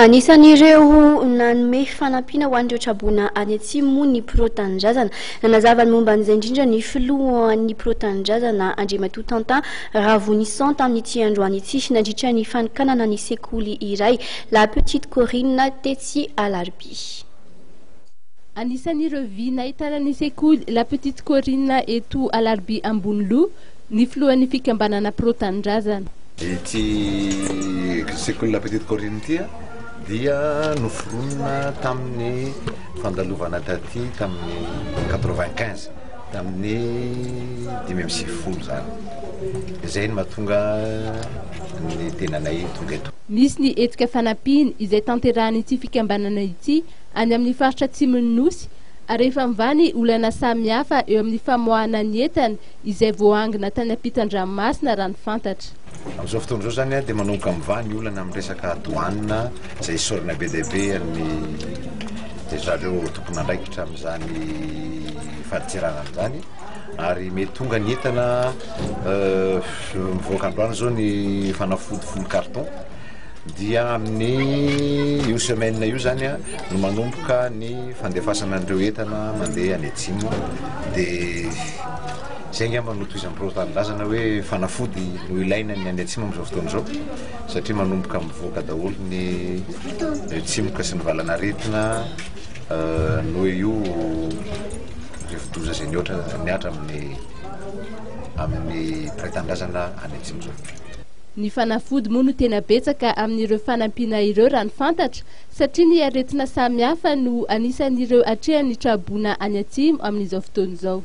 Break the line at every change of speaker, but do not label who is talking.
Anisan'ireo nanome fanampiana ho an'ireo traboina any Atsimo moa ny Pro Tanindrazana. Nanazava ny momba an'izay indrindra ny filohan'ny Pro Tanindrazana, Andriamatoa Tintin Ravonison tamin'ity androany ity, nandritra ny fanokanana ny sekoly iray, La Petite Corine, tetsy Alarobia.
Anisan'ireo vy nahitana ny sekoly La Petite Corine eto Alarobia Amboniloha ny filohan'ny fikambanana Pro Tanindrazana.
Ity sekoly La Petite Corine ity dia noforonina tamin'ny fandalovana taty tamin'ny 95, tamin'ny 95 izany. Izay no mahatonga ny tenanay tonga eto.
Misy ny hetsika fanampiana izay tanterahan'ity fikambanana ity any amin'ny faritra atsimon'ny Nosy ary efa mivaha ny olana samihafa eo amin'ny famoahana ny entana izay voaangona tany ampitan-dranomasina raha ny fantatra.
Amin'izao fotoana izao izany dia manomboka mivaha ny olana amin'ny resaka douane izay isaorana be dia be an'ny zareo tompon'andraikitra amin'izany fadintseranana izany ary mety tonga ny entana mivoaka androany izao ny fanafody 10 carton dia amin'ny io semaine io izany no manomboka ny fandefasana an'ireo entana mandeha any atsimo dia izay angamba no tohizan'ny Pro Tanindrazana hoe fanafody no ilaina ny any atsimo amin'izao fotoana izao satria manomboka mivoaka daholo ny tsimoka sy ny valanaretina noho io rivodoza izay nihoatra nihatra amin'ny amin'ny mpiray tanindrazana any atsimo izao.
Ny fanafody moa no tena betsaka amin'ireo fanampiana ireo raha ny fantatra satria ny aretina samihafa no anisan'ireo atrehan'ny traboina any atsimo amin'izao fotoana izao.